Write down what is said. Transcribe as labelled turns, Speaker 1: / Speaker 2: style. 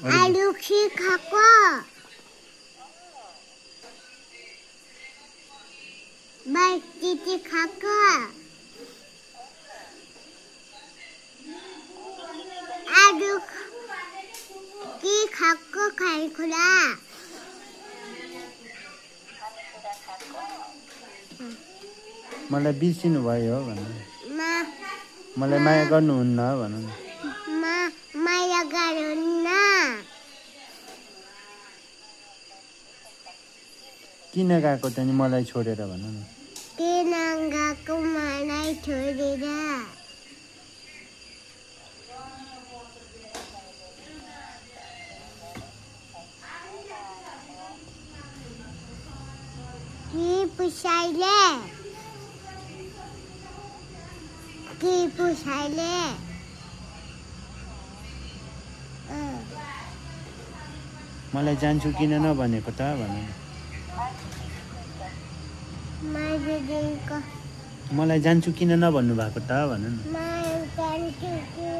Speaker 1: आलु खिर खाएको बाइक खाएको आलु के खाएको खानेकुरा
Speaker 2: मलाई बिर्सिनु भयो भन्नु मलाई माया गर्नुहुन्न भन्नु
Speaker 1: माया गर्नुहुन्न
Speaker 2: किन गएको त नि मलाई छोडेर भन्नु न
Speaker 1: किन गएको मलाई छोडेर के पुसाइले
Speaker 2: मलाई जान्छु किन नभनेको त भन्नु
Speaker 1: न
Speaker 2: मलाई जान्छु किन नभन्नु भएको त भन्नु न
Speaker 1: मलाई जान्छु किन